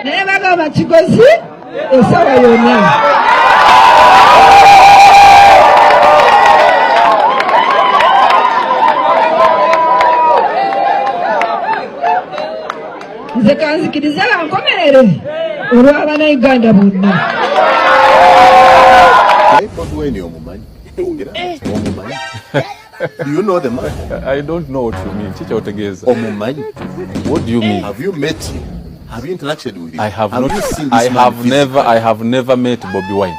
Naye bagamba Kigozi essaawa yonna. Nze kanzikirize bankomerere olw'Abannayuganda bonna. Bobi Wine omumanyi? Omumanyi? Do you know the man? I don't know what you mean. Kiki otegeeza? Omumanyi? What do you mean? Have you met him? Have you interacted with him? I have Have not you seen this I man have physically? never I have never met Bobi Wine.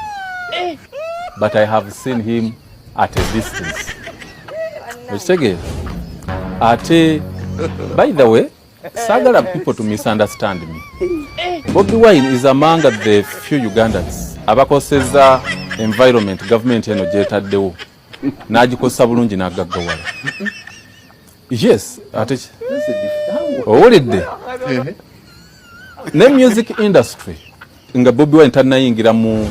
But I have seen him at a distance. Okitegeera? Ate by the way, saagala people to misunderstand me. Bobi Wine is among the few Ugandans abakoseza environment government eno gyetaddewo n'agikozesa bulungi n'agaggawala. Yes, ate That's a diff- how- owulidde ne music industry nga Bobi Wine tannayingira mu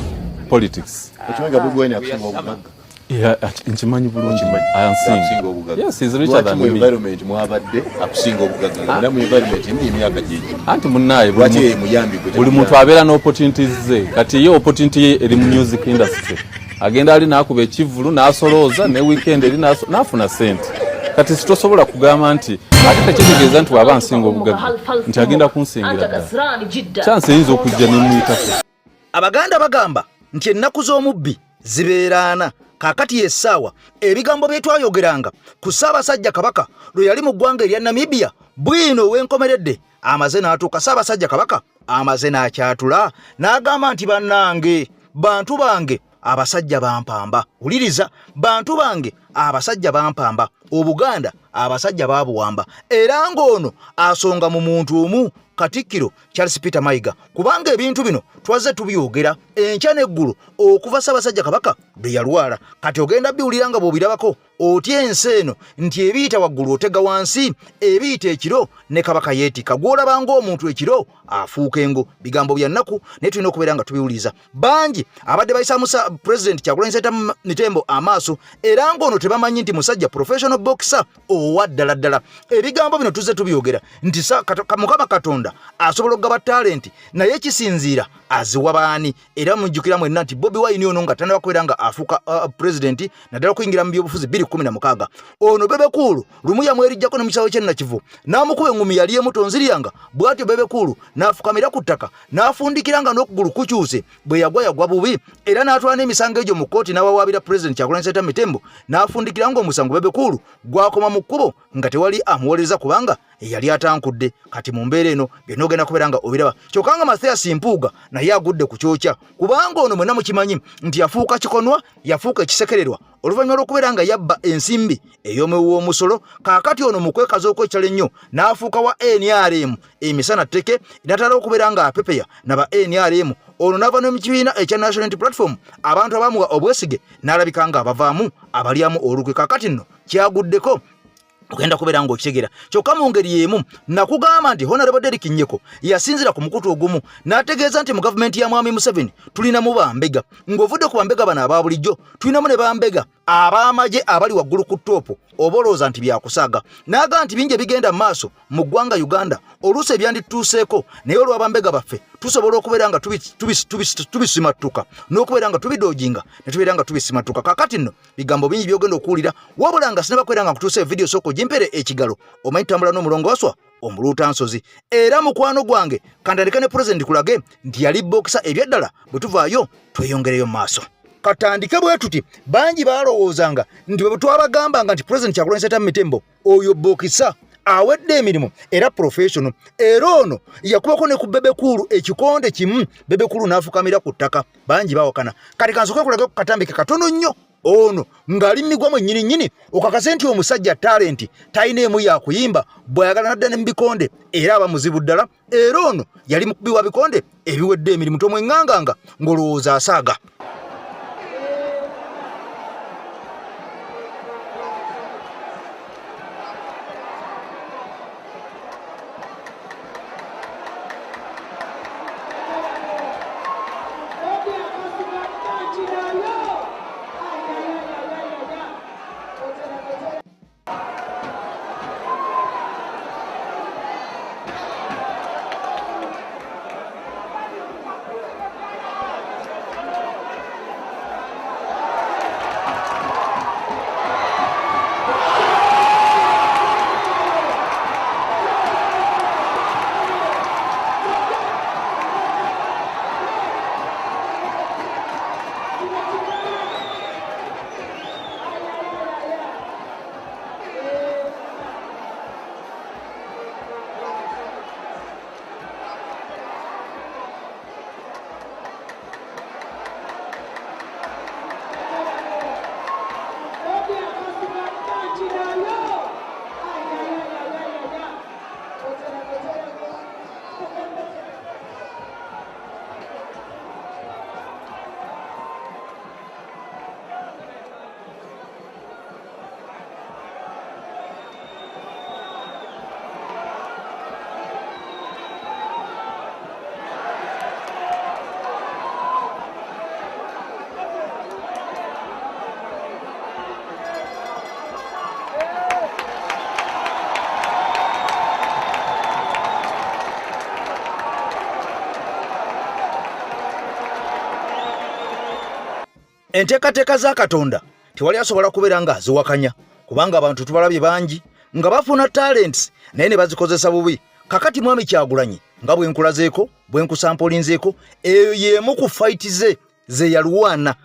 politics. Okimanyi nga Bobi Wine akusinga obugagga? Yeah, nkimanyi bulungi. Akusinga Ansinga. obugagga. Yes, he's richer Lwaki than mu me. environment mwabadde akusinga obugagga? Nga mwena mu environment emu emyaka gyegyo. Anti munnaye buli Lwaki ye muyambi gwe buli muntu abeera n'opportunities ze. Kati ye opportunity ye eri mu music industry. Agenda ali n'akuba ekivvulu n'asolooza ne weekend eri n'afuna ssente. Kati sitosobola kugamba nti ate tekitegeeza nti bw'aba ansinga obugagga nti agenda kunsingira ddala. Chance eyinza okujja ne muyitako. Abaganda bagamba nti ennaku z'omubbi zibeeraana. Kaakati y'essaawa ebigambo bye twayogeranga ku Ssaabasajja Kabaka lwe yali mu ggwanga erya Namibia bwino ow'enkomeredde amaze n'atuuka. Ssaabasajja Kabaka amaze n'akyatula n'agamba nti bannange bantu bange abasajja bampamba. Wuliriza, bantu bange abasajja bampamba, Obuganda abasajja baabuwamba. Era ng'ono asonga mu muntu omu, Katikkiro Charles Peter Mayiga, kubanga ebintu bino twazze tubyogera enkya n'eggulo okuva Ssaabasajja Kabaka lwe yalwala. Kati ogenda biwulira nga bw'obirabako otya ensi eno nti ebiyita waggulu otega wansi, ebiyita ekiro ne Kabaka yeetika. Gw'olaba ng'omuntu ekiro afuuka engo. Bigambo bya nnaku naye tulina okubeera nga tubiwuliriza. Bangi abadde bayisa Musa President Kyagulanyi Ssentamu Mitembo amaaso, era ng'ono tebamanyi nti musajja professional boxer owa ddala ddala. Ebigambo bino tuzze tubyogera nti Mukama Katonda asobola okugaba talenti naye kisinziira aziwa baani. Era mujjukira mwenna nti Bobi Wine ono nga tannaba kubeera nga afuuka pulezidenti naddala okuyingira mu byobufuzi 2016, ono Bebe Cool lumu yamwerijjako ne mu kisaawe ky'e Nakivubo n'amukuba eŋŋumi yali emu tonziryanga. Bw'atyo Bebe Cool n'afukamira ku ttaka n'afundikira nga n'okugulu kukyuse. Bwe yagwa yagwa bubi era n'atwala n'emisango egyo mu kkooti n'awawaabira Pulezidenti Kyagulanyi Ssentamu Mitembo n'afundikira ng'omusango Bebe Cool gwakoma mu kkubo nga tewali amuwolereza kubanga eyali atankudde. Kati mu mbeera eno byonna ogenda kubeera nga obiraba. Kyokka nga Mathias Mpuuga naye agudde ku kyokya, kubanga ono mwenna mukimanyi nti yafuuka kikonwa, yafuuka ekisekererwa oluvannyuma lw'okubeera nga yabba ensimbi ey'omuwi w'omusolo. Kaakati ono mu kwekaza okw'ekitalo ennyo n'afuuka wa NRM emisana tteke, n'atala okubeera nga apepeya naba NRM. Ono n'ava ne mu kibiina ekya National Unity Platform, abantu abamuwa obwesige n'alabika nga abavaamu abalyamu olukwe. Kaakati nno kyaguddeko ogenda kubeera ng'okitegera. Kyokka mu ngeri y'emu nakugamba nti Honorable Derrick Nyeko yasinzira ku mukutu ogumu n'ategeeza nti mu gavumenti ya Mwami Museveni tulinamu bambega. Ng'ovudde ku bambega bano aba bulijjo, tulinamu ne bambega ab'amagye abali waggulu ku ttoopu, oba olowooza nti byakusaaga. N'agamba nti bingi ebigenda mu maaso mu ggwanga Uganda oluusi ebyandituuseeko, naye olw'abambega baffe tusobola okubeera nga tubisimattuka n'okubeera nga tubidoojinga ne tubeera nga tubisimattuka. Kaakati nno bigambo bingi by'ogenda okuwulira, wabula nga sinaba kubeera nga nkutuusa evidiyo, sooka ogimpere ekigalo. Omanyi tutambula n'omulongo waswa omuluutansozi. Era mukwano gwange kantandika ne pulezidenti kulage nti yali bokisa ebyaddala. Bwe tuvaayo tweyongereyo mu maaso. Katandike bwe tuti, bangi baalowoozanga nti bwe twabagambanga nti Pulezidenti Kyagulanyi Ssentamu Mitembo oyo bokisa awedde emirimu era professional, era ono yakubako ne ku Bebe Cool ekikonde kimu, Bebe Cool n'afukamira ku ttaka, bangi bawakana. Kati kansooke kulage ku katambike katono nnyo ono ng'ali migwa mwennyini nnyini, okakase nti omusajja talenti talina emu yakuyimba, bw'ayagala nadda ne mu bikonde era aba muzibu ddala. Era ono yali mukubi wa bikonde ebiwedde emirimu, tomweŋŋanganga ng'olowooza asaaga. Enteekateeka za Katonda tewali asobola kubeera ng'aziwakanya, kubanga abantu tubalabye bangi nga bafuna talents naye ne bazikozesa bubi. Kakati Mwami Kyagulanyi nga bwe nkulazeeko, bwe nkusampolinzeeko, eyo y'emu ku fight ze ze yalwana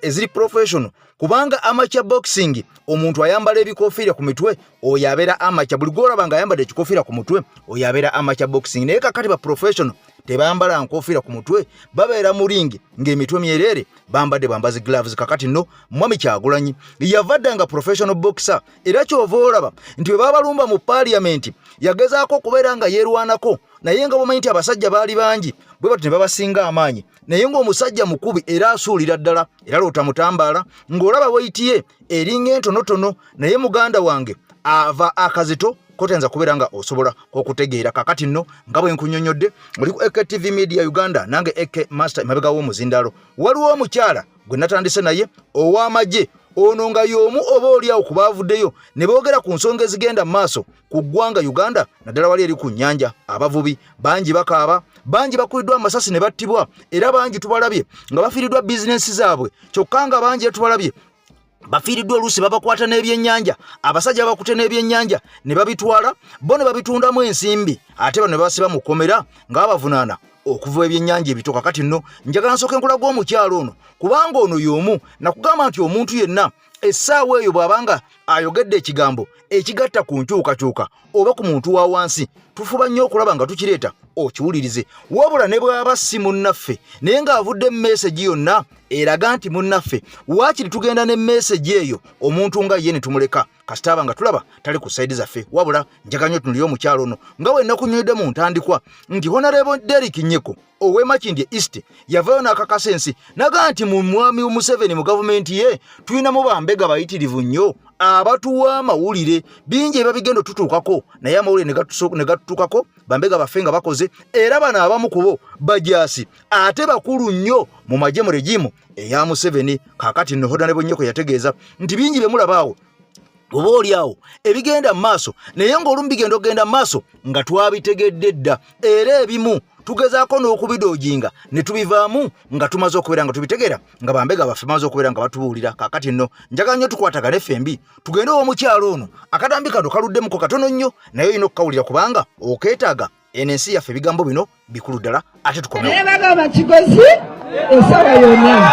eziri professional, kubanga amateur boxing omuntu ayambala ebikofiira ku mitwe oyo abeera amateur. Buli gw'olaba ng'ayambadde ekikofiira ku mutwe oyo abeera amateur boxing. Naye kakati ba professional tebambala nkofiira ku mutwe, babeera mu ringi ng'emitwe myereere, bambadde bambazi gloves. Kakati nno Mwami Kyagulanyi yava dda nga professional boxer, era kyova olaba nti bwe babalumba mu parliament yagezaako okubeera nga yeerwanako, naye nga bwomanyi nti abasajja baali bangi bwe batyo ne babasinga amaanyi, naye ng'omusajja mukubi era asuulira ddala, era loota mutambaala ng'olaba weight ye eringa entonotono, naye muganda wange ava akazito kotenza kubeera nga osobola okutegeera. Kakati nno nga bwe nkunyonnyodde, oli ku AKTV Media Uganda, nange AK Master emabega w'omuzindaalo. Waliwo omukyala gwe natandise naye ow'amagye ono nga y'omu oba oliawo ku baavuddeyo ne boogera ku nsonga ezigenda mu maaso ku ggwanga Uganda, naddala wali eri ku nnyanja. Abavubi bangi bakaaba, bangi bakubiddwa amasasi ne battibwa, era bangi tubalabye nga bafiiriddwa bizinensi zaabwe, kyokka nga bangi tubalabye bafiiriddwa oluusi babakwata n'ebyennyanja. Abasajja babakute n'ebyennyanja ne babitwala bo ne babitundamu ensimbi, ate bano ne babasiba mu kkomera nga babavunaana okuva ebyennyanja ebito. Kakati nno njagala nsooke nkulaga omukyalo ono, kubanga ono y'omu nakugamba nti omuntu yenna essaawa eyo bw'abanga ayogedde ekigambo ekigatta ku nkyukakyuka oba ku muntu wa wansi, tufuba nnyo okulaba nga tukireeta okiwulirize. Wabula ne bw'aba si munnaffe naye ng'avudde message yonna eraga nti munnaffe, waakiri tugenda ne message eyo omuntu nga ye ne tumuleka, kasita aba nga tulaba tali ku side zaffe. Wabula njagala nnyo tunuulire omukyalo ono nga bwe nakunnyonnyodde mu ntandikwa nti Honorable Derrick Nyeko ow'e Makindye East yavaayo n'akakasa ensi n'agamba nti mu Mwami Museveni mu gavumenti ye tulinamu bambega bayitirivu nnyo abatuwa amawulire bingi ebiba bigenda otutuukako, naye amawulire ne gatutuukako bambega baffe nga bakoze. Era bano abamu ku bo bajaasi ate bakulu nnyo mu magye mu regimu eya Museveni. Kaakati nno Honorable Nyeko yategeeza nti bingi bye mulaba awo oba oli awo ebigenda mu maaso, naye ng'olumu bigenda okugenda mu maaso nga twabitegedde dda, era ebimu tugezaako n'okubidoojinga ne tubivaamu nga tumaze okubeera nga tubitegeera, nga bambega baffe bamaze okubeera nga batubuulira. Kaakati nno njagala nnyo tukwatagane ffembi tugende ow'omukyalo ono. Akatambi kano kaluddemuko katono nnyo, naye olina okukawulira kubanga okeetaaga. Eno ensi yaffe ebigambo bino bikulu ddala, ate tukomewo. Naye bagamba Kigozi essaawa yonna.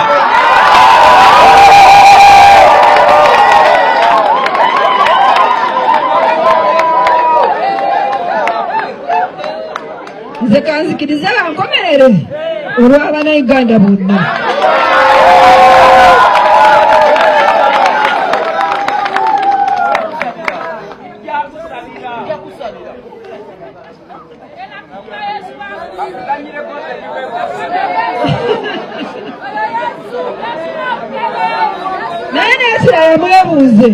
Nze kanzikirize bankomerere olw'Abannayuganda bonna. Naye n'ekirala mwebuuze,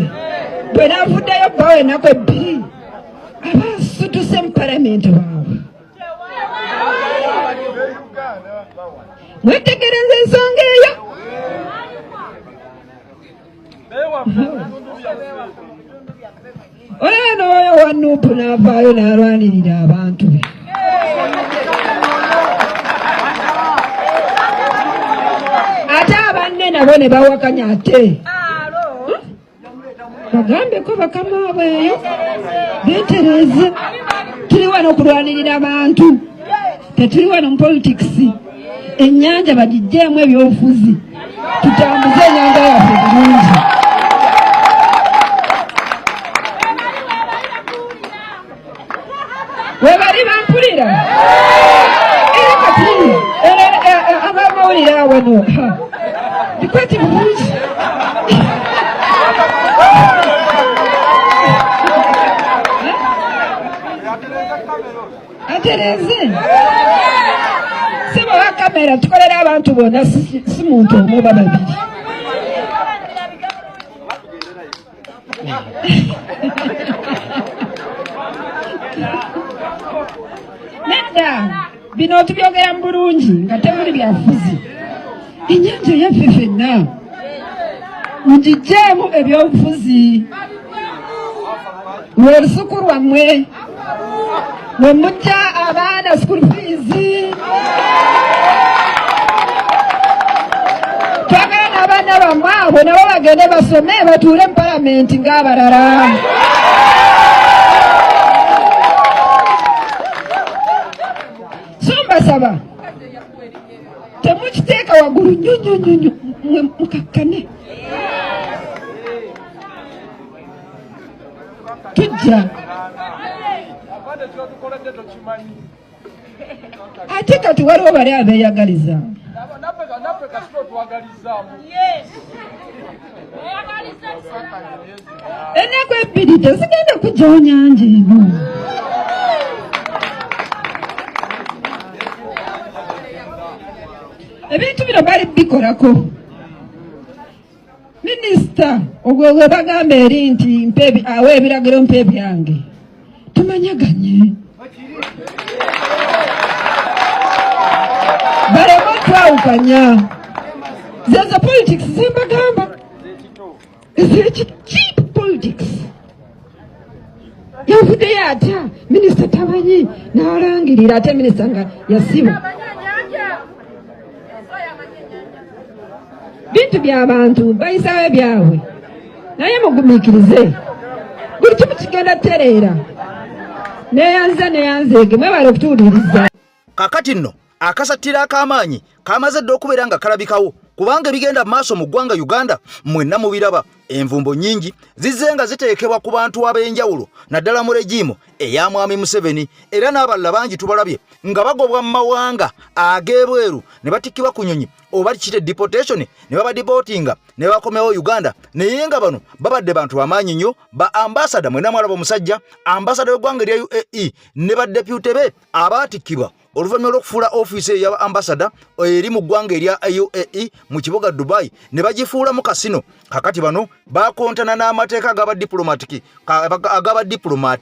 bwe navuddeyo bbawo ennaku ebbiri, abasutuse mu palamenti baabwe mwetegereza ensonga eyo. Olaba n'oyo wa Nuupu n'avaayo n'alwanirira abantu be. Ate abanne nabo ne bawakanya, ate bagambeko bakama abo eyo beetereeze. Tuli wano okulwanirira abantu, tetuli wano mu politics. Ennyanja bagiggyemu ebyobufuzi, tutambuze ennyanja yaffe bulungi. Webali bampulira era kati abamawulire awano bikwati bulungi. Atereze sebo wa kamera, tukolera abantu bonna, si muntu omu oba babiri. Nedda, bino tubyogera mu bulungi nga temuli byafuzi. Ennyanja yaffe ffenna, mugiggyemu ebyobufuzi. Lwe lusuku lwammwe mwe mujja abaana school fees. Twagala baabwe nabo bagende basome batuule mu palamenti ng'abalala. So mbasaba temukiteeka waggulu nnyo nnyo nnyo nnyo, mwe mukakkane. Tujja ate kati waliwo bali abeeyagaliza. Ennaku ebbiri tezigenda kujjawo nyanja eno. Ebintu bino bali bikolako. Minisita ogwo gwe bagamba eri nti awa ebiragiro mpe ebyange, tumanyaganye baleme otwawukanya. Zezo politics zembagamba ezeki cheap politics. Yavuddeyo atya minisita tamanyi n'alangirira ate minisita nga yasiba bintu by'abantu bayisawo ebyabwe, naye mugumiikirize buli kimu kigenda tereera. Neyanza neyanzeege, mwebale okutuwuliriza. Kakati nno akasattiro ak'amaanyi kamaze dda okubeera nga kalabikawo, kubanga ebigenda mu maaso mu ggwanga Uganda mwenna mubiraba. Envumbo nnyingi zizze nga ziteekebwa ku bantu ab'enjawulo naddala mu regimu eya Mwami Museveni, era n'abalala bangi tubalabye nga bagobwa mu mawanga ag'ebweru ne batikkibwa ku nyonyi oba kite deportation ne babadipotinga ne bakomewo Uganda. Naye nga bano babadde bantu bamaanyi nnyo, ba ambasada mwenna mwalaba omusajja ambasada w'eggwanga erya UAE ne badepute be abaatikkibwa oluvannyuma lw'okufuula ofiisi eyo ya ambasada eri mu ggwanga erya UAE mu kibuga Dubai ne bagifuulamu kasino. Kakati bano bakontana n'amateeka ag'abadiplomati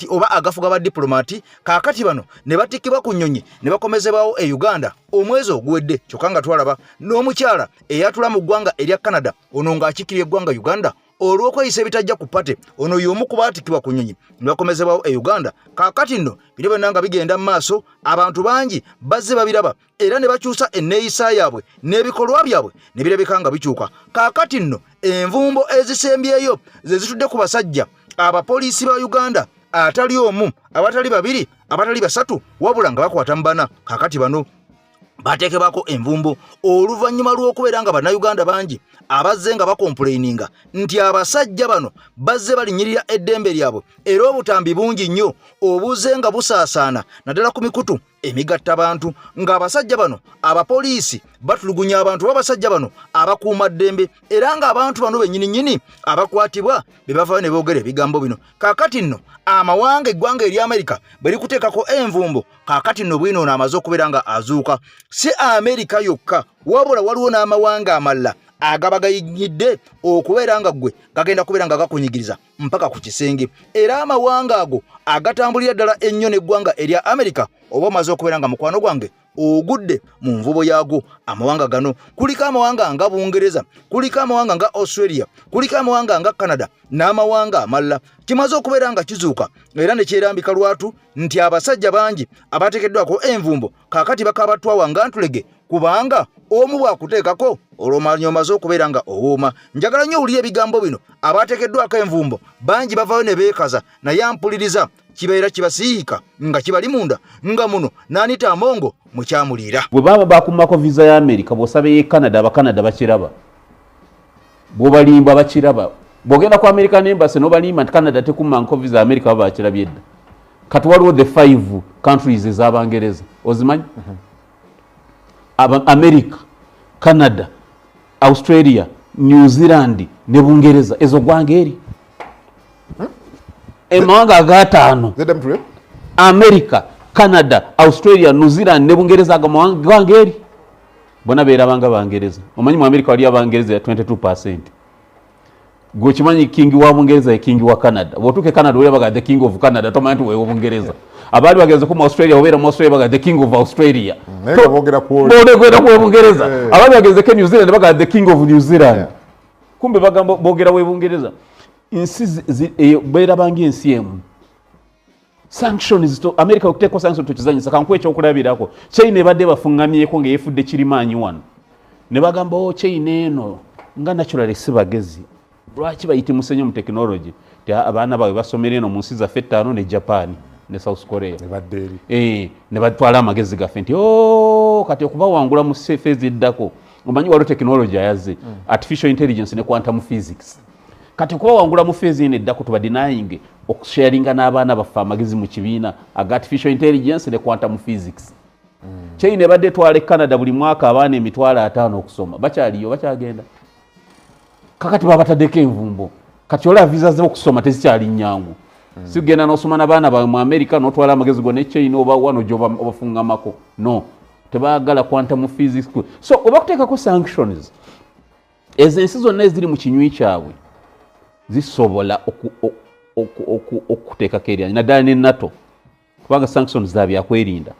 oba agafuga abadiplomati. Kakati bano ne batikkibwa ku nnyonyi ne bakomezebwawo e Uganda omwezi oguwedde, kyokka nga twalaba n'omukyala eyatula mu ggwanga erya Canada ono ng'akiikirira eggwanga Uganda olw'okweyisa ebitajja ku pate, ono y'omu ku baatikkibwa ku nnyonyi ne bakomezebwawo e Uganda. Kaakati nno biri byonna nga bigenda mu maaso, abantu bangi bazze babiraba era ne bakyusa enneeyisa yaabwe n'ebikolwa byabwe ne birabika nga bikyuka. Kaakati nno envumbo ezisembyeyo ze zitudde ku basajja abapoliisi ba Uganda atali omu, abatali babiri, abatali basatu, wabula nga bakwata mu bana. Kaakati bano bateekebwako envumbo oluvannyuma lw'okubeera nga bannayuganda bangi abazze nga bakompuleininga nti abasajja bano bazze balinnyirira eddembe lyabwe, era obutambi bungi nnyo obuzze nga busaasaana naddala ku mikutu emigattabantu ng'abasajja bano abapoliisi batulugunya abantu oba abasajja bano abakuumaddembe, era ng'abantu bano bennyini nnyini abakwatibwa be bavaayo ne boogera ebigambo bino. Kaakati nno amawanga eggwanga erya Amerika bwe likuteekako envumbo, kaakati nno bwino ono amaze okubeera nga azuuka. Si Amerika yokka, wabula waliwo n'amawanga amalala agaba gayinyidde okubeera nga ggwe gagenda kubeera nga gakunyigiriza mpaka ku kisenge, era amawanga ago agatambulira ddala ennyo n'eggwanga erya Amerika oba omaze okubeera nga mukwano gwange ogudde mu nvubo yaago. Amawanga gano kuliko amawanga nga Bungereza, kuliko amawanga nga Australia, kuliko amawanga nga Canada n'amawanga amalala. Kimaze okubeera nga kizuuka era ne kyerambika lwatu nti abasajja bangi abateekeddwako envumbo kaakati bakabatwawa nga ntulege, kubanga omu bw'akuteekako olwomanya omaze okubeera nga owooma. Njagala nnyo owulire ebigambo bino. Abateekeddwako envumbo bangi bavayo ne beekaza, naye ampuliriza kibeera kibasiika nga kibali munda nga muno n'Anita Amongo mukyamuliira. Bwe baba bakumako visa ya Amerika, bw'osaba ey'e Canada, Abacanada bakiraba, bw'obalimba bakiraba. Bw'ogenda ku American Embassy n'obalimba nti Canada tekummanko visa, Amerika baba bakirabye dda. Kati waliwo the 5 countries ez'Abangereza, ozimanyi? America, Canada, Australia, New Zealand ne Bungereza, ezo ggwanga eri emawanga agataano: America, Canada, Australia, New Zealand ne Bungereza. Ago mawanga eri bona beerabanga Bangereza. Omanyi mu America wali Abangereza ya 22%. Gwe okimanyi king wa Bungereza ye king wa Canada. Bw'otuuka e Canada olabaga the king of Canada, tomanyi nti weewa Bungereza. Abaali bagenze ku mu Australia, obeera mu Australia baga the king of Australia, boogera ku ku Bungereza. Abaali bagenzeko e New Zealand baga the king of New Zealand, kumbe bagamba boogera we Bungereza. Ensi beerabanga ensi emu. Sanctions to America okuteekwa sanction tukizanyisa. Kankuwa ekyokulabirako, China ebadde bafuŋŋamyeko nga yeefudde kirimaanyi wano ne bagamba, o China eno Nga naturally si bagezi, lwaki bayitimuse nnyo mu tekinologi? Ti abaana baabwe basomera eno mu nsi zaffe ettaano ne Japan ne South Korea, ne batwala amagezi gaffe nti oh, kati okubawangula mu phase eddako, omanyi waliwo tekinologi ayazze, artificial intelligence ne quantum physics. Kati okubawangula mu phase eno eddako, tuba denying okusharinga n'abaana baffe amagezi mu kibiina aga artificial intelligence ne quantum physics. China ebadde etwala e Canada buli mwaka abaana 50,000 okusoma, bakyaliyo, bakyagenda. Kakati babataddeko envumbo, kati olaba visa z'okusoma tezikyali nnyangu. Sigenda n'osoma n'abaana bawe mu America n'otwala amagezi go ne China oba wano gy'obafungamako. No tebaagala quantum physics. So oba kuteekako sanctions, ezo ensi zonna eziri mu kinywi kyabwe zisobola okuteekako eryanyi, naddala ne NATO, kubanga sanctions za byakwerinda.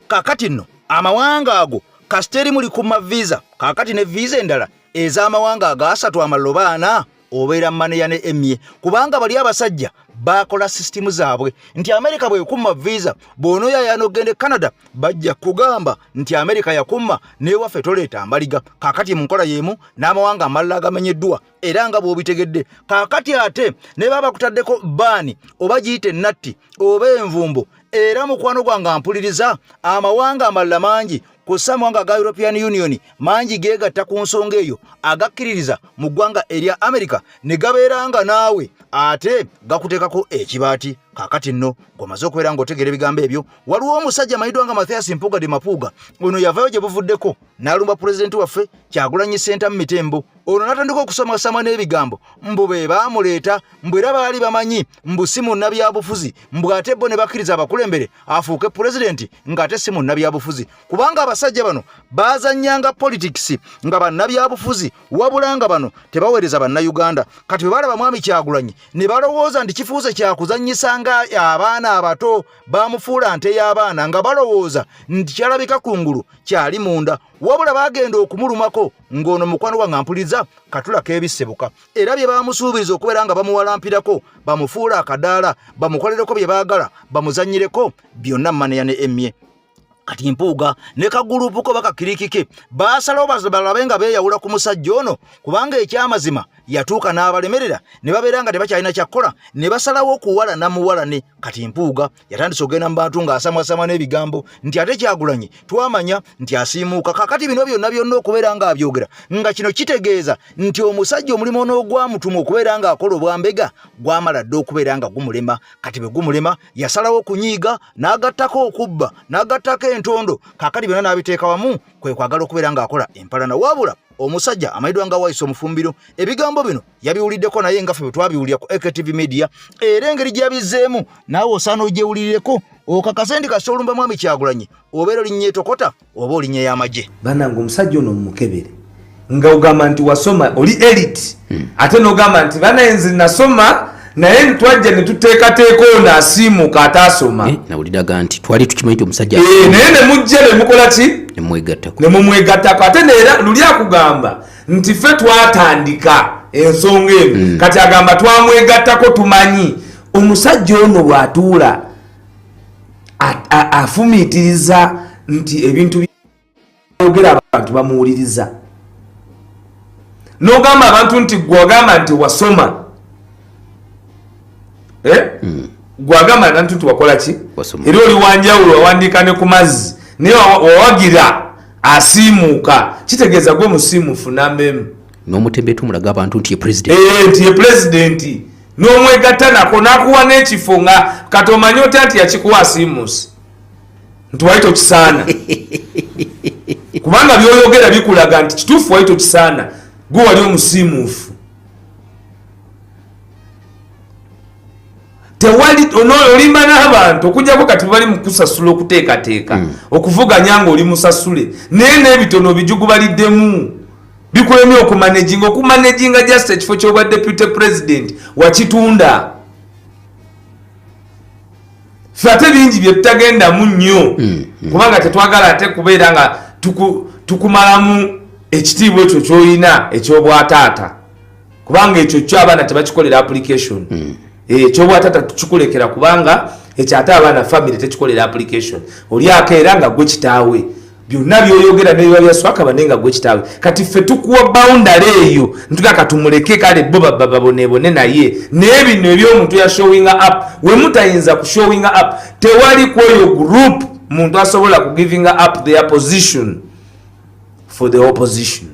Kaakati nno amawanga ago kasita eri muli kuma visa, kaakati ne visa endala ez'amawanga agaasatu amalala oba ana obeera maneya ne emye, kubanga bali abasajja bakola sisitimu zaabwe nti Amerika bwekumma visa, bw'onooyayana okugenda e Canada bajja kugamba nti Amerika yakumma, n'ewaffe toleeta mbaliga. Kaakati mu nkola y'emu n'amawanga amalala agamenyeddwa, era nga bw'obitegedde. Kaakati ate ne baba bakutaddeko baani, oba giyite natti oba envumbo, era mukwano gwange ampuliriza, amawanga amalala mangi kw'ossa amawanga aga European Union mangi geegatta ku nsonga eyo, agakkiririza mu ggwanga erya America, ne gabeera nga naawe ate gakuteekako ekibaati. Kaakati nno ng'omaze okubeera ng'otegeera ebigambo ebyo, waliwo omusajja amanyiddwa nga Mathias Mpuuga de Mapuuga. Ono yavaayo gye buvuddeko n'alumba pulezidenti waffe Kyagulanyi Ssentamu Mitembo. Ono n'atandika okusomasama n'ebigambo mbu be baamuleeta, mbu era baali bamanyi mbu si munnabyabufuzi, mbu ate bo ne bakkiriza abakulembere afuuke pulezidenti ng'ate si munnabyabufuzi, kubanga abasajja bano baazannyanga politics nga bannabyabufuzi, wabula nga bano tebaweereza bannayuganda. Kati bwe balaba mwami Kyagulanyi ne balowooza nti kifuuse kyakuzannyisa nga abaana abato, bamufuula nte y'abaana, nga balowooza nti kyalabika kungulu kyali munda, wabula bagenda okumulumako ng'ono mukwano gwange ampuliza katula k'ebisebuka. Era bye bamusuubiriza okubeera nga bamuwalampirako, bamufuula akadaala, bamukolereko bye baagala, bamuzannyireko byonna maneya ne emmye. Kati Mpuuga ne kagulupu ko bakakirikike baasalawo balabe nga beeyawula ku musajja ono, kubanga ekyamazima yatuuka n'abalemerera ne babeera nga tebakyalina kyakkola, ne basalawo okuwala namuwalane. Kati Mpuuga yatandise okugenda mu bantu ng'asamwasama n'ebigambo nti ate Kyagulanyi twamanya nti asiimuuka. Kakati bino byonna byonna okubeera ng'abyogera, nga kino kitegeeza nti omusajja omulimu n'ogwamutuma okubeera ng'akola obwambega gwamala dda okubeera nga gumulema. Kati bwe gumulema yasalawo okunyiiga n'agattako okubba n'agattako entondo. Kakati byonna n'abiteeka wamu kwe kwagala okubeera ng'akola empalana. Wabula omusajja amanyiddwa nga Waisa Omufumbiro ebigambo bino yabiwuliddeko, naye nga ffe bwe twabiwulira ku AKTV Media, era engeri gy'yabizzeemu naawe osaana ogyewulirireko okakase nti kasita olumba mwami Kyagulanyi obeera olinnya etokota oba olinnya y'amagye. Banange, omusajja ono mumukebere, nga ogamba nti wasoma oli elite, ate nogamba nti banaye nze nasoma, naye twajja ne tuteekateeka ono asiimuka ataasoma. Nawuliraga nti twali tukimanyi nti omusajja Naye ne mujja ne mukola ki? Nemwegattako. Ne mumwegattako. Ate neera luli akugamba nti ffe twatandika ensonga eno, kati agamba twamwegattako. Tumanyi omusajja ono bw'atuula afumiitiriza nti ebintu byayogera abantu bamuwuliriza. N'ogamba abantu nti gwe ogamba nti wasoma, Eh? Gwe agamba abantu nti wakola ki? Wasoma. Era oli wanjawulo, wawandiika ne ku mazzi, naye wawagira asiimuuka, kitegeeza gwe musiimufu namba emu. N'omutembe tumulaga abantu nti ye president. Nti ye pulezidenti, n'omwegatta nako n'akuwa n'ekifo, nga kati omanyi otya nti yakikuwa asiimuuse, nti wali tokisaana? Kubanga byoyogera bikulaga nti kituufu wali tokisaana, gwe wali omusiimuufu. Tewali olimba n'abantu okujjako kati bali mu kusasula okuteekateeka okuvuganya ng'oli musasule, naye n'ebitono bijugubaliddemu bikulemye okumanaginga just ekifo ky'obwa deputy president wakitunda. Ffe ate bingi bye tutagendamu nnyo, kubanga tetwagala ate kubeera nga tukumalamu ekitiibwa ekyo ky'olina eky'obwataata, kubanga ekyo kyo abaana tebakikolera application. Ekyobwataata tukikulekera, kubanga ekyo ate abaana family tekikolera application. Oli akeera nga gwe kitaawe. Byonna byoyogera nebiba byaswaka bane nga gwe kitaawe. Kati ffe tukuwa boundary eyo, ntuga katumuleke, kale bo babonebone. Naye naye bino ebyomuntu ya showing up, we mutayinza ku showing up, tewali kweyo group muntu asobola ku giving up their position for the opposition.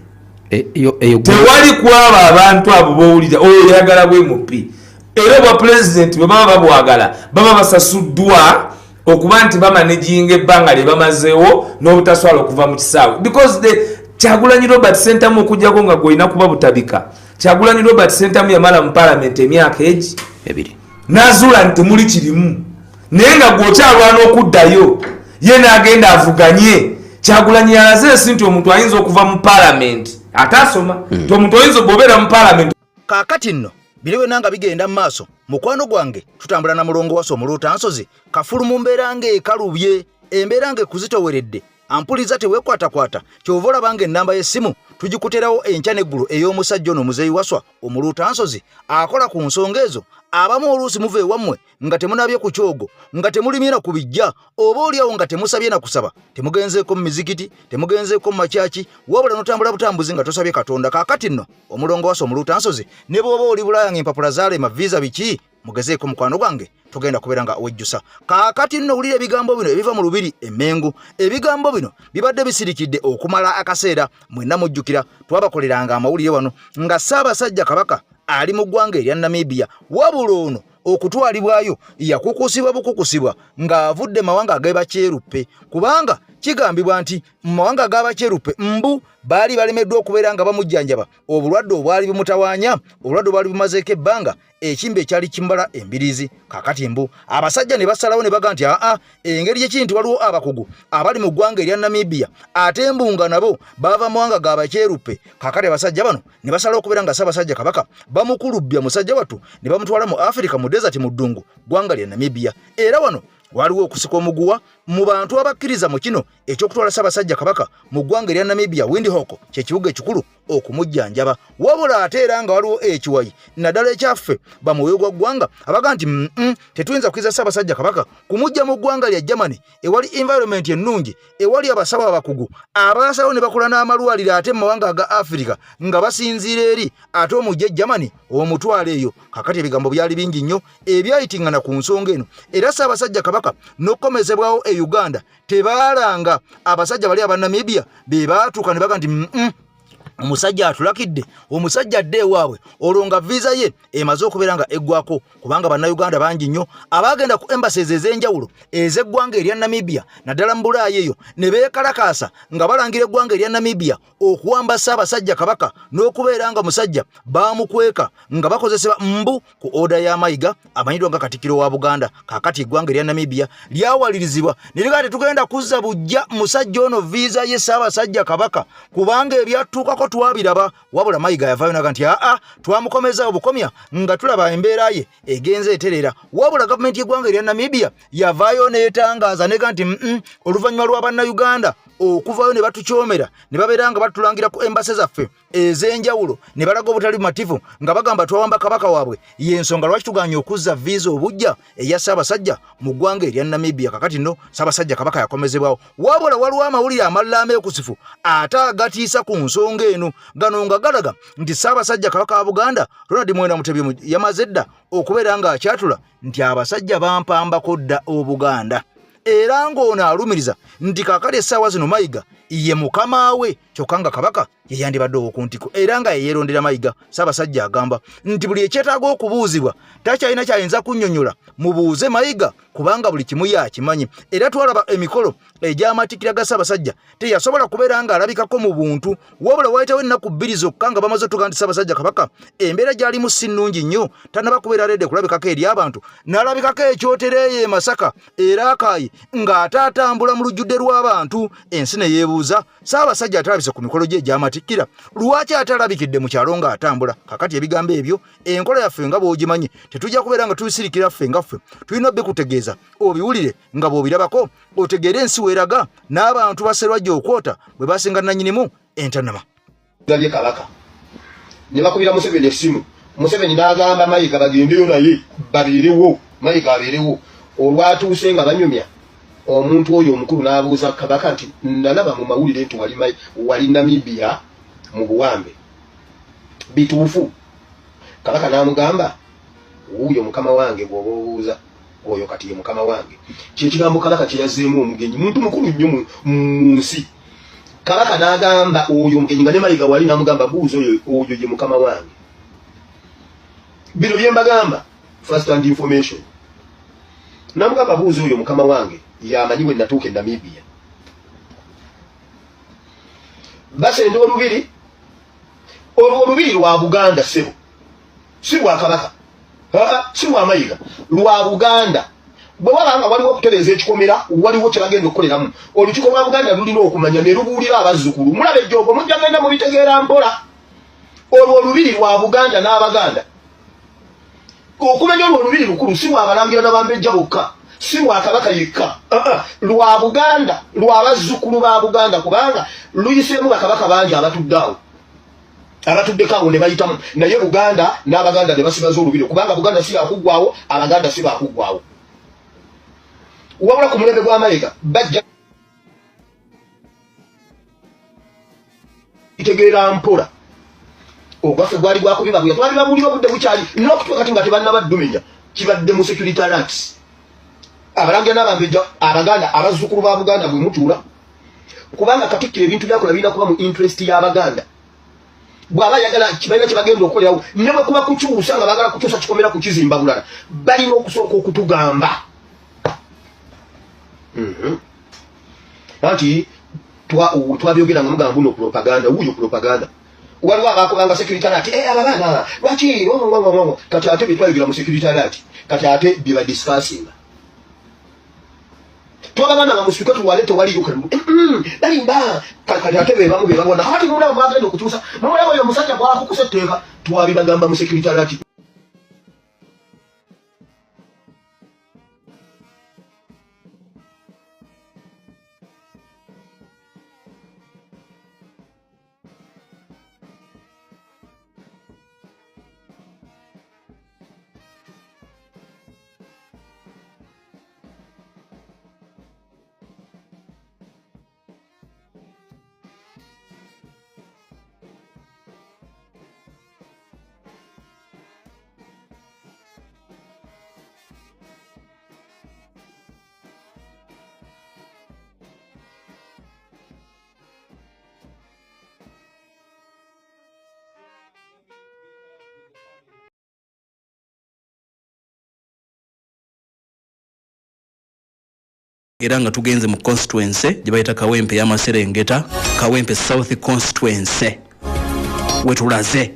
Eyo Tewali kwabo abantu abo bowulira oyo oyagala bwemupi, era obwa pulezidenti bwe baba babwagala, baba basasuddwa okuba nti bamanaginga ebbanga lye bamazeewo n'obutaswala okuva mu kisaawe, because the Kyagulanyi Robert Sentamu, okugjako nga gwolina kuba butabika, Kyagulanyi Robert Sentamu yamala mu palamenti emyaka egi 2. N'azuula nti temuli kirimu, naye nga gweokyalwana okuddayo, ye n'agenda avuganye. Kyagulanyi yalaze ensi nti omuntu ayinza okuva mu palamenti ate asoma, nti omuntu oyinza bw'obeera mu palamenti. Kaakati nno biri byonna nga bigenda mu maaso, mukwano gwange, tutambula na mulongo wasa omuluutansozi kafulu mu mbeera ng'ekalubye, embeera ng'ekuzitoweredde. Ampuliza, teweekwatakwata. Kyova olaba ng'ennamba y'essimu tugikuterawo enkya n'eggulo ey'omusajja ono Muzeeyi Waswa omuluutansozi akola ku nsonga ezo. Abamu oluusi muva ewammwe nga temunabye ku kyogo, nga temulimye na ku bijja, oba oliawo nga temusabye na kusaba, temugenzeeko mu mizikiti, temugenzeeko mu makyaki, wabula notambula butambuzi nga tosabye Katonda. Kaakati nno omulongo wasa omuluutansozi, ne bw'oba oli Bulaaya ng'empapula zaalema, visa biki, mugezeeko mukwano gwange, togenda kubeera nga wejjusa. Kaakati nno wulira ebigambo bino ebiva mu lubiri Emmengo. Ebigambo bino bibadde bisirikidde okumala akaseera. Mwenna mujjukira twabakoleranga amawulire wano nga Ssaabasajja Kabaka ali mu ggwanga erya Namibia, wabula ono okutwalibwayo yakukusibwa bukukusibwa ng'avudde mawanga ag'ebakyeruppe, kubanga kigambibwa nti mu mawanga ag'abakyeruppe mbu baali balemeddwa okubeera nga bamujjanjaba obulwadde obwali bumutawaanya, obulwadde obwali bumazeeko ebbanga, ekimba ekyali kimbala embiriizi. Kakati mbu abasajja ne basalawo ne baga nti aa, engeri gyekiri nti waliwo abakugu abali mu ggwanga erya Namibia, ate mbu nga nabo bava mu mawanga ga bakyeruppe, kakati abasajja bano ne basalawo okubeera nga Ssaabasajja Kabaka bamukulubbya, musajja wattu, ne bamutwala mu Afirika, mu desert, mu ddungu, ggwanga lya Namibia. Era wano waliwo okusika omuguwa mu bantu abakkiriza mu kino ekyokutwala Ssaabasajja Kabaka mu ggwanga erya Namibia, Windhoek kyekibuga ekikulu, okumujjanjaba. Wabula ate era nga waliwo ekiwayi, naddala ekyaffe bamwoyo gwa ggwanga, abaga nti tetuyinza kukkiriza Ssaabasajja Kabaka kumujja mu ggwanga lya Germany ewali environment ennungi, ewali abasawo abakugu abasalawo ne bakola n'amalwaliro ate mu mawanga aga Afirika nga basinziira eri, ate omujja e Germany omutwalo eyo. Kakati ebigambo byali bingi nnyo ebyayitingana ku nsonga eno, era Ssaabasajja Kabaka n'okukomezebwawo e Uganda tebaalanga. Abasajja bali aba Namibia be baatuuka ne baga nti omusajja atulakidde, omusajja adde ewaabwe, olwo nga viza ye emaze okubeera nga eggwako, kubanga Bannayuganda bangi nnyo abaagenda ku embassies ez'enjawulo ez'eggwanga erya Namibia, naddala mu Bulaaya eyo, ne beekalakaasa nga balangira eggwanga erya Namibia okuwamba Ssaabasajja Kabaka n'okubeera nga musajja baamukweka nga bakozesebwa mbu ku oda ya Mayiga amanyiddwa nga Katikkiro wa Buganda. Kaakati eggwanga erya Namibia lyawalirizibwa ne ligaa tetugenda kuzza bujja musajja ono viiza ye Ssaabasajja Kabaka, kubanga ebyatuukako twabiraba. Wabula Mayiga yavaayo naga nti aa, twamukomeza obukomya nga tulaba embeera ye egenze etereera. Wabula gavumenti y'eggwanga erya Namibia yavaayo n'etangaaza nega nti oluvannyuma lwa Bannayuganda okuvaayo ne batukyomera ne babeera nga batulangira ku embase zaffe ez'enjawulo ne balaga obutali bumativu nga bagamba twawamba kabaka waabwe, y'ensonga lwaki tuganye okuzza viiza obujja eya Ssaabasajja mu ggwanga erya Namibia. Kakati nno Ssaabasajja Kabaka yakomezebwawo, wabula waliwo amawulire amalala ameekusifu ate agatiisa ku nsonga eno, gano nga galaga nti Ssaabasajja Kabaka wa Buganda Ronald Mwenda Mutebi yamaze dda okubeera ng'akyatula nti abasajja bampambako dda Obuganda, era ng'ono alumiriza nti kaakati essaawa zino Mayiga ye mukama we, kyokka nga Kabaka ye yandibadde ow'oku ntiko era nga yeyeerondera Mayiga. Ssaabasajja agamba nti buli ekyetaaga okubuuzibwa takyalina kyayinza kunnyonnyola, mubuuze Mayiga, kubanga buli kimu yakimanyi. Era twalaba emikolo egy'amatikkira ga Ssaabasajja, teyasobola kubeera ng'alabikako mu buntu, wabula wayitawo ennaku 2 zokka nga bamaze otuga nti Ssaabasajja Kabaka embeera gy'alimu si nnungi nnyo, tannaba kubeera ready kulabikako eri abantu, n'alabikako ekyotero eyo e Masaka era akaayi ng'ate atambula mu lujjudde lw'abantu. Ensi ne yeebuuza, Ssaabasajja atalabise ku mikolo gye egy'amatikkira, lwaki ate alabikidde mu kyalo ng'atambula? Kakati ebigambo ebyo, enkola yaffe nga bw'ogimanyi, tetujja kubeera nga tubisirikira. Ffe nga ffe tulina obikutegeeza, obiwulire nga bw'obirabako, otegeere ensi weeraga n'abantu baserwajja okwota bwe basinga nannyinimu entanama. Gabye Kabaka ne bakubira Museveni essimu, Museveni n'agamba Mayiga bagendeyo naye babeerewo, Mayiga abeerewo. Olwatuuse nga banyumya, Omuntu oyo omukulu n'abuuza Kabaka nti, Nalaba mu mawulire nti wali, wali Namibia mu buwambe. Bituufu? Kabaka n'amugamba, Wuuyo mukama wange gw'oba obuuza, oyo kati ye mukama wange. Kye kigambo Kabaka kye yazzeemu omugenyi, muntu mukulu nnyo mu, mu nsi. Kabaka n'agamba oyo omugenyi nga ne Mayiga wali n'amugamba, buuza oyo, oyo ye mukama wange. Bino bye mbagamba, first hand information. Namugamba buuza oyo mukama wange yamanyi we natuuka e Namibia. Basenda olubiri, olwo olubiri lwa Buganda ssebo, si lwa Kabaka, si lwa Mayiga, lwa Buganda. Bwe waba nga waliwo okutereeza ekikomera, waliwo kye bagenda okukoleramu, olukiiko lwa Buganda lulina okumanya ne lubuulira abazzukulu. Mulaba ejjoogo, mujja genda mubitegeera mpola. Olwo olubiri lwa Buganda n'Abaganda. Okumanya olwo olubiri lukulu, si lwa balangira na bambejja bokka, si lwa Kabaka yekka, lwa Buganda, lwa bazzukulu ba Buganda, kubanga luyiseemu bakabaka bangi abatudde awo, abatuddeko awo ne bayitamu, naye Buganda n'Abaganda ne basigaza olubiri, kubanga Buganda si yakuggwawo, Abaganda si bakuggwawo. Wabula ku mulembe gwa Mayiga bajja kitegeera mpola. Ogwaffe gwali gwakubibabuya, twali babuulira obudde bukyali n'okutuuka kati nga tebannabadumenya. Kibadde mu security alerts, abalangira n'abambejja Abaganda, abazzukulu ba Buganda bwe mutuula, kubanga Katikkiro ebintu byakola birina kuba mu interest y'Abaganda. Bw'aba ayagala balina kye bagenda okukolerawo, ne bwe kuba kukyusa nga baagala kukyusa kikomera kukizimba bulala, balina okusooka okutugamba. Anti twabyogera nga mugamba buno propaganda, wuuyo propaganda. Waliwo abakubanga security alert, eh, aba baana lwaki ongongongongo. Kati ate byetwayogera mu security alert, kati ate bye badiscussinga. Twabagamba nga musituke tuwale, tewaliyo kalulu, balimba. Kati ate bebamu bebalwana. Kati mulaba mwagenda okukyusa, mumulaba oyo omusajja bwakukusa etteeka. Twabibagamba mu security alert. Era nga tugenze mu constituency gye bayita Kawempe y'Amaserengeta, Kawempe South constituency wetulaze.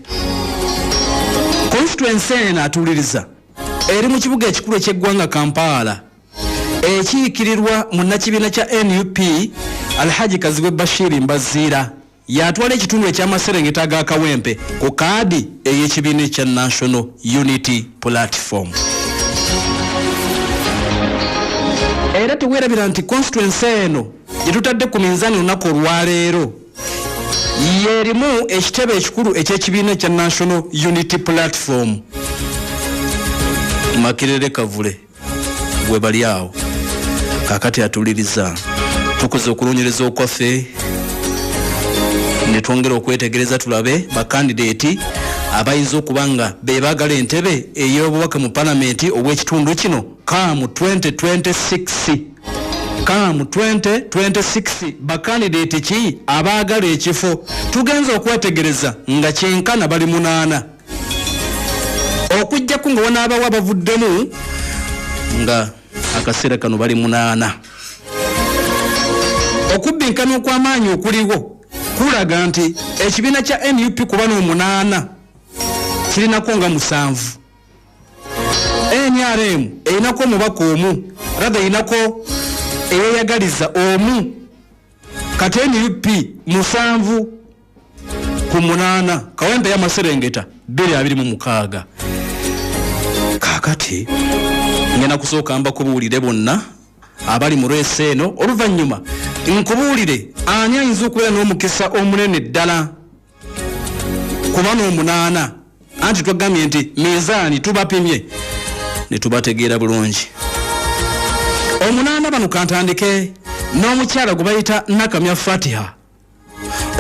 Constituency eno atuuliriza eri mu kibuga ekikulu eky'eggwanga Kampala, ekiikirirwa munnakibiina kya NUP Alhaji Kazibwe Bashir Mbaziira. Y'atwala ekitundu eky'amaserengeta aga Kawempe ku kaadi ey'ekibiina ekya National Unity Platform. Era teweerabira nti constituency eno gye tutadde ku minzaani olunaku olwaleero y'erimu ekitebe ekikulu eky'ekibiina ekya National Unity Platform. Makerere Kavule. We bali awo kakati atuliriza. Tukoze okunoonyereza okwaffe ne twongera okwetegereza tulabe bakandideeti abayinza okuba nga be baagala entebe ey'obubaka mu palamenti obw'ekitundu kino kaamu 2026. Kaamu 2026 bakandideeti ki abaagala ekifo? Tugenze okwetegereza nga kyenkana bali munaana, okujjaku nga wanaabawo abavuddemu, nga akaseera kano bali munaana. Okubbinkana okw'amaanyi okuliwo kulaga nti ekibiina kya NUP kuba n'omunaana kirinako nga musanvu, NRM erinako omubaka omu, rather erinako eyeyagaliza omu. Kati NUP musanvu ku munaana, Kawempe y'amaserengeta 226. Kaakati ngenda kusooka mbakubuulire bonna abali mu reesi eno, oluvannyuma nkubuulire ani ayinza okubeera n'omukisa omunene ddala kuba n'omunaana. Anti twagambye nti minzaani tubapimye ne tubategeera bulungi. Omunaana bano kantandike n'omukyala gwe bayita Nakamya Fatiha.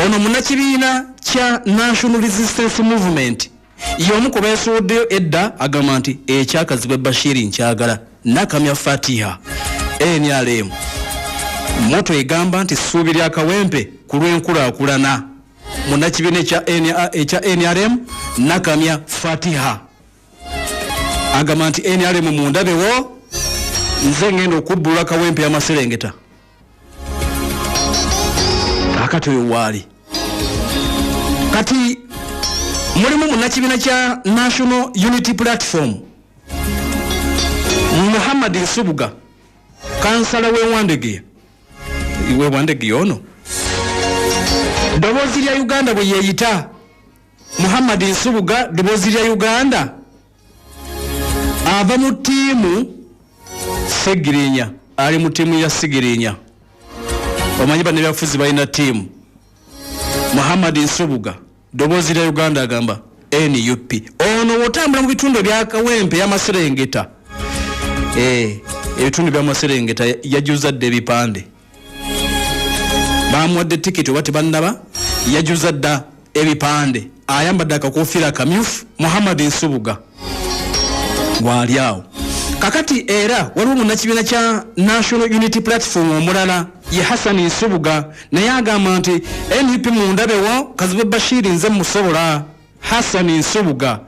Ono munnakibiina kya National Resistance Movement, y'omu ku beesuuddeyo edda, agamba nti ekyakazibwe Bashiri nkyagala. Nakamya Fatiha, NRM, moto egamba nti ssuubi lya Kawempe ku lw'enkulaakulana. Munnakibiina ekya NRM Nakamya Fatiha agamba nti NRM mundabewo, nze ngenda okubbulula Kawempe y'amaserengeta. Kakati oyo waali kati mulimu munnakibiina kya National Unity Platform Muhammad Nsubuga, kansala w'ewandegeya wewandegeya. Ono ddoboozi lya Uganda bwe yeeyita. Muhammad Nsubuga, ddoboozi lya Uganda, ava mu ttiimu Segirinya, ali mu ttiimu ya Sigirinya. Omanyi bannabyabufuzi balina ttiimu. Muhammad Nsubuga, ddoboozi lya Uganda, agamba NUP. Ono wotambula mu bitundu ebya Kawempe y'amaserengeta, ebitundu by'amaserengeta, yajuza dda ebipande. Bamuwadde tikiti oba tebannaba? Yajuza dda ebipande, ayambadde akakofiira akamyufu. Muhammad Nsubuga waali awo. Kakati era waliwo munnakibiina kya National Unity Platform omulala, ye Hassan Nsubuga, naye agamba nti NUP mundabewo, Kazibwe Bashiri nze musobola. Hassan Nsubuga,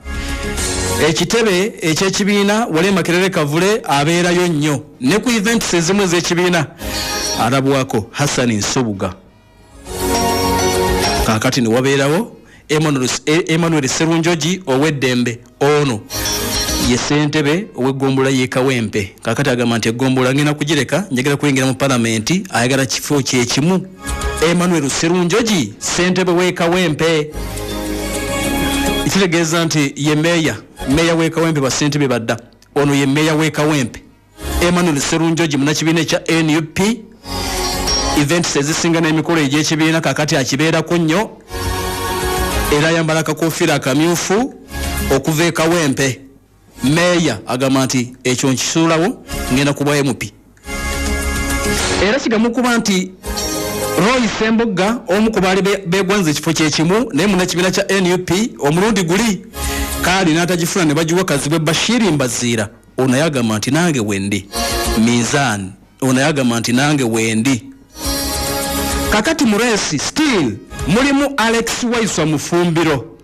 ekitebe ekyekibiina wali Makerere Kavule, abeerayo nnyo ne ku events ezimu ez'ekibiina alabwako. Hassan Nsubuga. Kakati ne wabeerawo Emmanuel Serunjogi ow'eddembe. Ono ye ssentebe ow'eggombolola y'e Kawempe. Kakati agamba nti eggombolola ngenda kugireka, njagala kuyingira mu palamenti, ayagala kifo kyekimu. Emmanuel Serunjogi, ssentebe w'e Kawempe, kitegeeza nti ye meeya, meeya w'e Kawempe. Bassentebe badda, ono ye meeya w'e Kawempe Emmanuel Serunjogi, munnakibiina ekya NUP. Events ezisinga n'emikolo egy'ekibiina kakati akibeerako nnyo, era ayambala akakofiira akamyufu. Okuva e Kawempe, meeya agamba nti ekyo nkisuulawo, ngenda kubwa MP. Era kigamu okuba nti Roy Sembogga, omu ku baali begwanza ekifo kyekimu naye munnakibiina kya NUP, omulundi guli kaali n'atagifuna ne bagiwa Kazibwe Bashiri Mbaziira, ono yagamba nti nange wendi mizan. Ono yagamba nti nange wendi. Kakati mu race still mulimu Alex Waiswa Mufumbiro.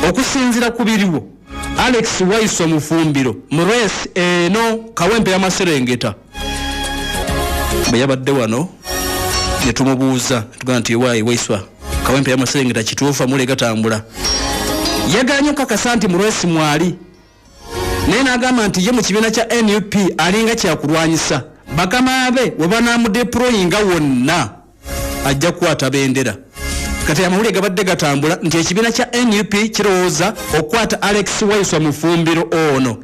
Okusinzira ku biriwo, Alex Waiswa Mufumbiro mu race eno Kawempe y'amaserengeta, bwe yabadde wano ne tumubuuza, tugamba nti waayi Waiswa, Kawempe y'amaserengeta kituufu amule gatambula? Yaganye okukakasa nti mu race mwali, naye n'agamba nti ye mu kibiina kya NUP alinga kyakulwanyisa. Bakama be we banamudeployinga wonna ajja kukwata bendera. Kati amawulire gabadde gatambula nti ekibiina kya NUP kirowooza okukwata Alex Waiswa Mufumbiro, ono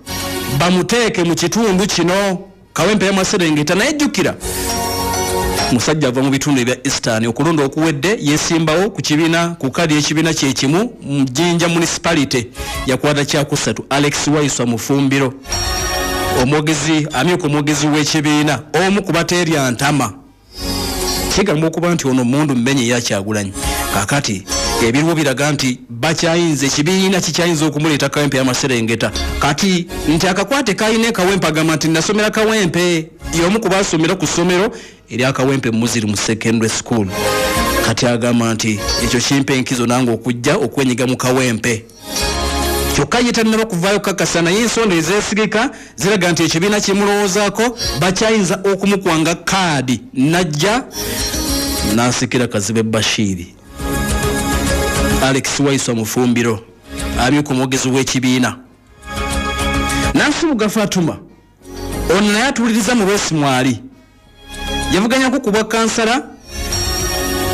bamuteeke mu kitundu kino Kawempe y'amaserengeta. Naye jjukira musajja ava mu bitundu ebya Eastern. Okulonda okuwedde yesimbawo ku kibiina, ku kadi y'ekibiina kyekimu mu Jinja Municipality, yakwata kyakusatu. Alex Waiswa Mufumbiro, omwogezi, amyuka omwogezi w'ekibiina, omu ku bateerya ntama. Kigambwa okuba nti ono mundu mmenye yakyagulanyi. Kakati ebiriwo biraga nti bakyayinza, ekibiina kikyayinza okumuleeta Kawempe y'amaserengeta. Kati nti akakwate kalina ekawempe, agamba nti nasomera Kawempe, y'omu ku basomera ku ssomero erya Kawempe Muslim Secondary School. Kati agamba nti ekyo kimpa enkizo nange okujja okwenyiga mu Kawempe. Kyokka ye tannaba kuvaayo kukakasa, naye ensonda ezeesigika ziraga nti ekibiina kimulowoozaako, bakyayinza okumukwanga kaadi najja n'asikira Kazibwe Bashiri. Alex Waiswa Mufumbiro, amyuka omwogezi w'ekibiina. Nansubuga Fatuma, ono naye atuwuliriza mu lwesi mwali, yavuganyako ku bwa kansala.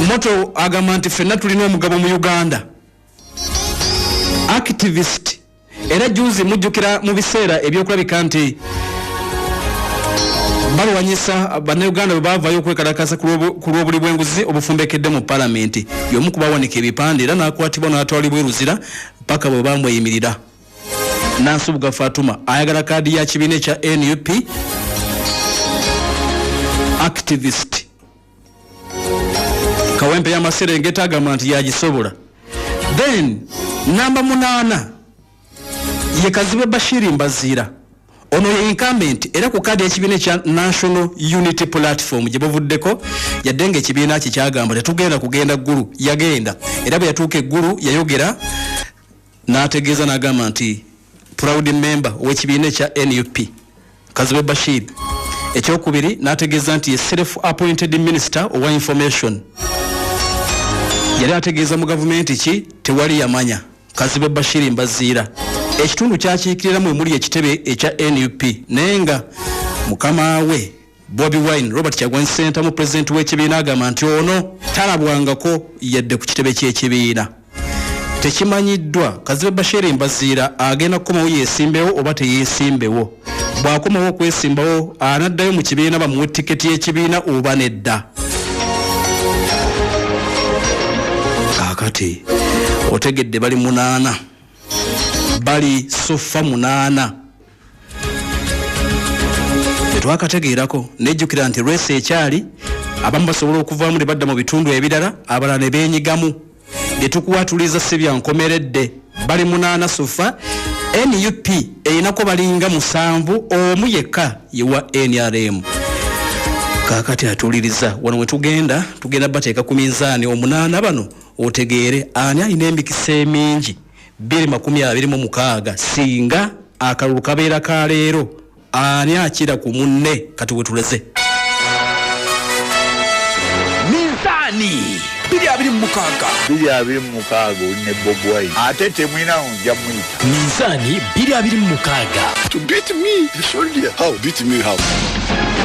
Moto agamba nti ffenna tulina omugabo mu Uganda. Activist, era juzi mujjukira mu biseera ebyokulabika nti balwanyisa bannayuganda bwe baavaayo okwekalakasa ku lw'obuli bw'enguzi obufumbekedde mu palamenti, y'omu ku bawanika ebipande era n'akwatibwa n'atwalibwa e Luzira paka bwe bamweyimirira. Nansubuga Fatuma ayagala kaadi ya kibiina ekya NUP. Activist Kawempe y'amaserengeta agamba nti yagisobola. Then namba 8 ye Kazibwe Bashiri Mbaziira. Ono ye incumbent era ku kaadi y'ekibiina ekya National Unity Platform gye buvuddeko, yadde ng'ekibiina kye kyagamba tetugenda kugenda Ggulu, yagenda era bwe yatuuka e Ggulu yayogera n'ategeeza n'agamba nti proud member ow'ekibiina ekya NUP Kazibwe Bashir. Ekyokubiri n'ategeeza nti ye self appointed minister owa information. Yali ategeeza mu gavumenti ki tewali yamanya. Kazibwe Bashir Mbaziira ekitundu kyakiikiriramu emuli ekitebe ekya NUP, naye nga mukama we Bobi Wine Robert Kyagulanyi Ssentamu pulezidenti w'ekibiina agamba nti ono talabwangako yadde ku kitebe ky'ekibiina. Tekimanyiddwa Kazibwe Bashir Mbaziira agenda kukomawo yeesimbewo oba teyeesimbewo. Bw'akomawo okwesimbawo anaddayo mu kibiina bamuwe tiketi y'ekibiina oba nedda. Kaakati otegedde bali 8, bali sofa 8. Tetwakategeerako, nejjukira nti lwesi ekyali abamu basobola okuvaamu ne badda mu bitundu ebirala, abalala ne beenyigamu. Bye tukuwatuliza si bya nkomeredde. Bali 8 sofa, NUP erinako balinga 7, omu yekka ye wa NRM. Kaakati atuuliriza wano we tugenda, tugenda bateeka ku minzaani 8 bano otegeere ani alina emikisa emingi bbiri makumi abiri mu mukaaga singa akalulu kabeera ka leero, ani akira ku munne. Kati we tuleze Minzaani bbiri abiri mu mukaaga. Bbiri abiri mu mukaaga oli ne Bobi Wine ate temwina nja muyita. Minzaani bbiri abiri mu mukaaga. To beat me, a soldier. How? Beat me how?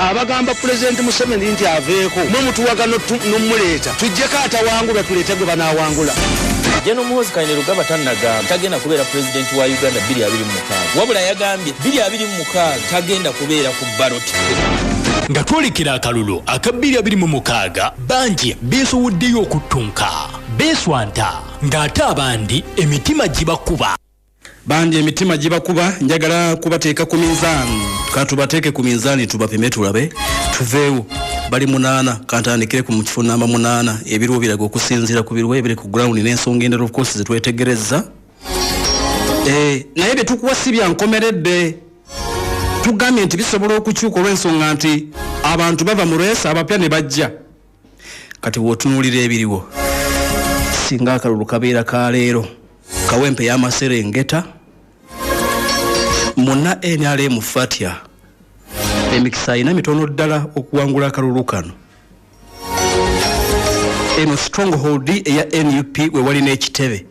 Abagamba Pulezidenti Museveni nti aveeko mwe mutuwaga n'omuleeta, tujjeko atawangulwa tuleete gwe banaawangula. General Muhoozi Kainerugaba tannagamba tagenda kubeera pulezidenti wa Uganda bbiri abiri mu mukaaga, wabula yagambye bbiri abiri mu mukaaga tagenda kubeera ku ballot. Nga twolekera akalulu aka bbiri abiri mu mukaaga, bangi beesowoddeyo okuttunka, beeswanta ng'ate abandi emitima gibakuba. Bangi emitima gibakuba. Njagala kubateeka ku minzaani, katubateeke ku minzaani tubapime tulabe tuveewo. Bali 8, kantandikire ku kifo namba 8. Ebiriwo biraga okusinziira ku biriwo ebiri ku ground n'ensonga endala of course zetwetegereza. Naye bye tukuwa si bya nkomeredde, tugambye nti bisobola okukyuka olw'ensonga nti abantu bava mu reesi abapya ne bajja. Kati w'otunuulira ebiriwo singa akalulu kabeera ka leero, Kawempe y'amaserengeta munna NRM Fatia emikisa alina mitono ddala okuwangula akalulu kano. Eno stronghold eya NUP we wali n'ekitebe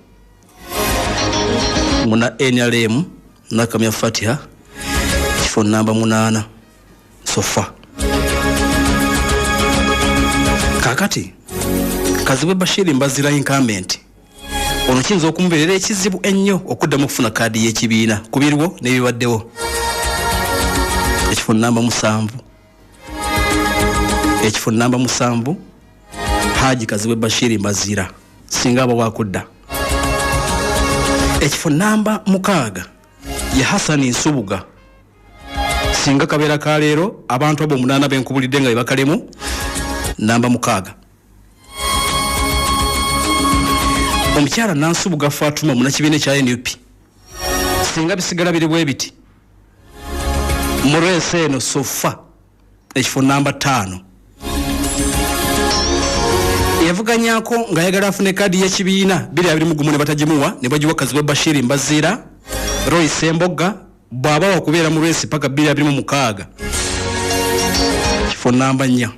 munna NRM Nakamya Fatiha kifo namba 8 sofa. Kaakati Kazibwe Bashir Mbazira incumbent ono kiyinza okumubeerera ekizibu ennyo okuddamu okufuna kaadi y'ekibiina ku biriwo n'ebibaddewo. Ekifo namba 7, ekifo namba 7 Haji Kazibwe Bashir Mbazira singa aba wakudda. Ekifo namba 6 ye Hassan Nsubuga singa kabeera ka leero, abantu abo 8 benkubulidde nga bebakalemu namba 6. Omukyala Nansubuga Fatuma munnakibiina ekya NUP singa bisigala biri bwe biti mu reesi eno sofa ekifo namba 5. Yavuganyako ng'ayagala afune kaadi y'ekibiina bbiri abiri mu gumu ne batagimuwa ne bagiwa Kazibwe Bashir Mbaziira. Roy Sembogga bw'aba wakubeera mu reesi paka bbiri abiri mu mukaaga kifo namba 4.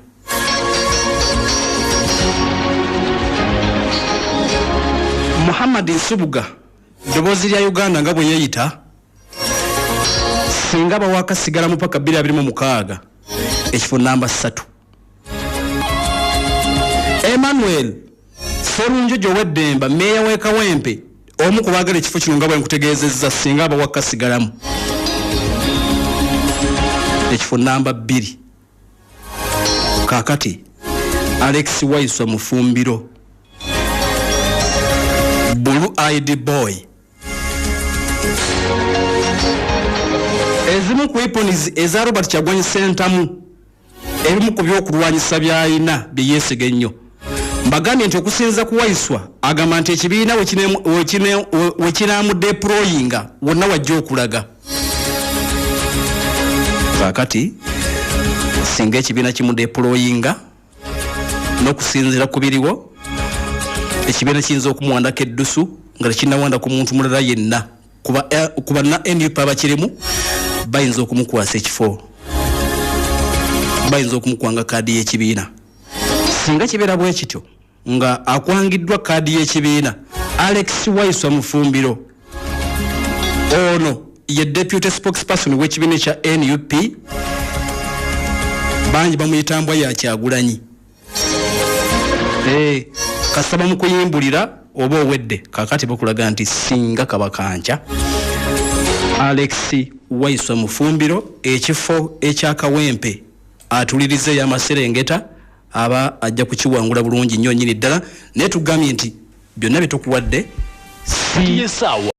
Muhammad Nsubuga ddoboozi lya Uganda nga bwe yeeyita singa bawakasigala mu paka bbiri abiri mu mukaaga ekifo namba 3. Emmanuel Serunjojo ow'eddemba meeya w'e Kawempe omu ku baagala ekifo kino nga bwe nkutegeezezza singa abawakasigalamu ekifo namba 2. Kaakati Alex Waiswa Mufumbiro Blue Eyed Boy ezimu ku weapons eza Robert Kyagulanyi Ssentamu Ebimu ku byokulwanyisa by'alina bye yeesiga ennyo. Mbagambye nti okusinza ku Waiswa agamba nti ekibiina wekinamudeployinga wonna wajja okulaga. Kaakati singa ekibiina kimudeployinga n'okusinziira ku biriwo, ekibiina kiyinza okumuwandako eddusu nga tekinnawanda ku muntu mulala yenna. Ku banna NUP abakirimu bayinza okumukwasa ekifo, bayinza okumukwanga kaadi y'ekibiina. Singa kibeera bwe kityo nga akwangiddwa kaadi y'ekibiina, Alex Waiswa Mufumbiro ono ye deputy spokesperson w'ekibiina ekya NUP, bangi bamuyita mbwa ya Kyagulanyi. Kasaba mukuyimbulira oba owedde. Kakati bakulaga nti singa kabakanca Alex Waiswa Mufumbiro ekifo ekya Kawempe atuliriza ey'amaserengeta aba ajja kukiwangula bulungi nnyo nnyini ddala. Naye tugambye nti byonna bye tukuwadde si Yesaawa.